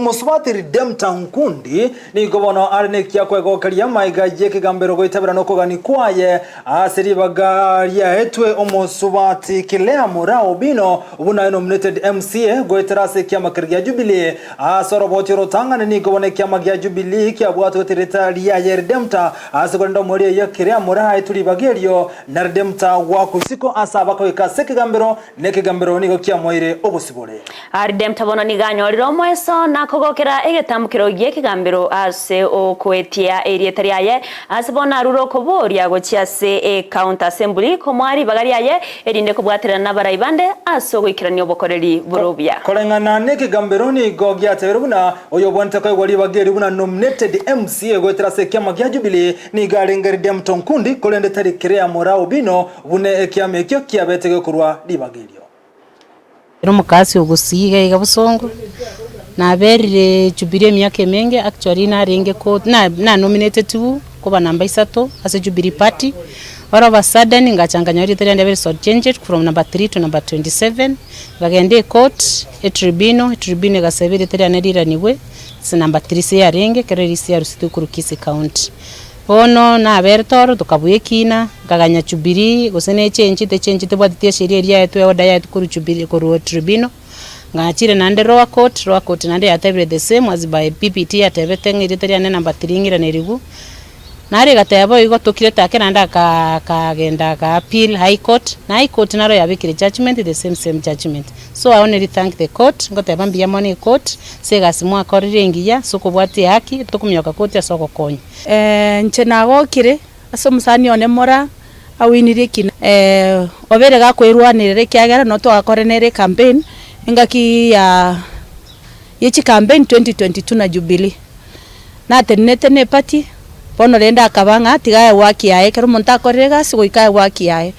Omosubati Redemptor Nkundi nigo bono are nekia kwegokeria amaiga y'ekegambero goitabera nokogani kwaye ase ribaga riaetwe omosubati Kilea Moraa Obino buna nominated MCA goetera ase ekiama keria gia Jubilee. Ase oroboti orotang'ani nigo bono ekiama gia Jubilee kiabwatwete erieta riaye Redemptor ase korenda omoerio oyio Kilea Moraa aetwe ribaga erio na Redemptor goakwa isiko ase abakoika ase ekegambero Na ekegambero nigo kiamoeire obosibore. Redemptor bono nigo anyorire omoeso na kogokera egetambokero gi'ekegambero ase okoetia erieta riaye, ase bono arure okoboria gochia ase ecounty assembly komoa ribaga riaye erinde kobwaterana nabarai bande ase ogoikerania obokoreri bore obuya. Koreng'ana nekegambero nigo giateberwe buna oyobwanete koegwa ribaga eri buna nominated MCA goetera ase ekiama gia Jubilee nigo arenge Redemptor Nkundi korende tari Kerea Moraa Obino Buna ekiama ekio kiabete gekorwa ribaga erio. Ere omokasi ogosiiga iga bosongo, naberire Jubilee emiaka emenge actually narenge ko na na nominated koba namba isato ase Jubilee party, all of a sudden ngacha nkanyora erieta riane riabeire shortchanged from number three to number 27, nkagenda ecourt, etribunal, etribunal egasaba erieta riane riranigwe ase number three ase yarenge ekero erisi yarusetwe korwa Kisii county. Bono naberete oro, tokabua ekiina, nkaganya Jubilee, gose nechenchi, techenchi tebwateti esheria eria yaetwe eorder yaetwe korwa Jubilee korwa tribunal, ngachire naende lower court, lower court naende yatebire the same as by PPT yatebete ng'a erieta riane number three ng'iraneriwu, naro egateba boigo tokirete ake naende aka akagenda aka appeal high court, na high court naro yabekire judgement the same same judgement. So I only thank the court, ngoteba mbuya mono ecourt, ase egasi mwakorire engiya, ase okobwatia ehaki, tokominyoka koti ase ogokonya. Inche nagokire ase omosani one Moraa awinirie ekina obeire gakwerwanerera ekiagera no twagakore nere ecampaign engaki ya ye chicampaign 2022 na Jubilee. Natenenete na eparty bono rende akaba ng'a tiga aegwe haki yaye ekero omonto akorire egasi goika aegwe haki yaye.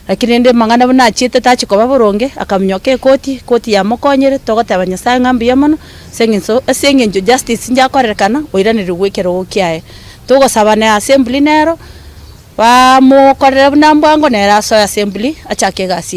Lakini rende amang'ana buna achiete tachi koba boronge akaminyoka ekoti, ekoti yamokonyire togoteba Nyasaye ng'a mbuya mono. Ase eng'enso ase eng'encho justice njakorerekana, oiranerigwe ekerogo kiaye. Togosaba na assembly nero, baamokorere buna mbwango nere asoe assembly achake egasi.